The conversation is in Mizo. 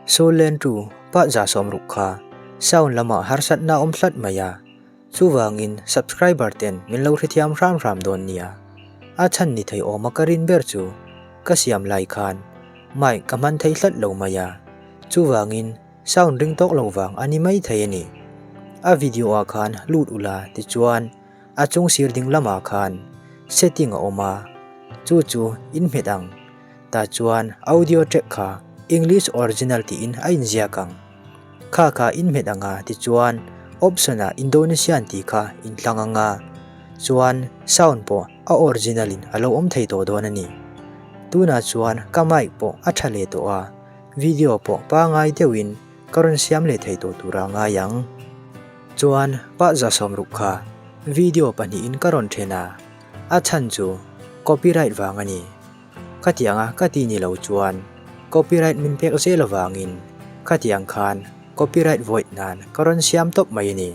Soul Land 2 pah 60 kha sound lamah harsatna a awm hlat mai a, chuvangin subscriber ten min lo hrethiam hram hram dawn nia. A chhan ni thei awma ka rin ber chu ka siam lai khan mic ka hman thei hlat lo mai a, chuvangin sound ring tawk lo vang a ni mai thei a ni. A video ah khan lut ula tichuan a chung sir ding lamah khan setting a awm a, chu chu in hmet ang. Tah chuan audio track kha English original tiin a inziak ang. Kha kha in hmet ang a tichuan option ah Indonesian tih kha in tlang ang a, chuan sound pawh a original in a lo awm thei tawh dawn a ni. Tunah chuan ka mic pawh a tha leh tawh a, video pawh pangai deuhin ka rawn siam leh thei tawh tura ngai ang. Chuan pah 60 kha video pahnihin ka rawn then a, a chhan chu copyright vang a ni. Khatianga ka ti ni lo chuan copyright min pek zel avangin khatiang khan copyright void nan ka rawn siam tawp mai a ni.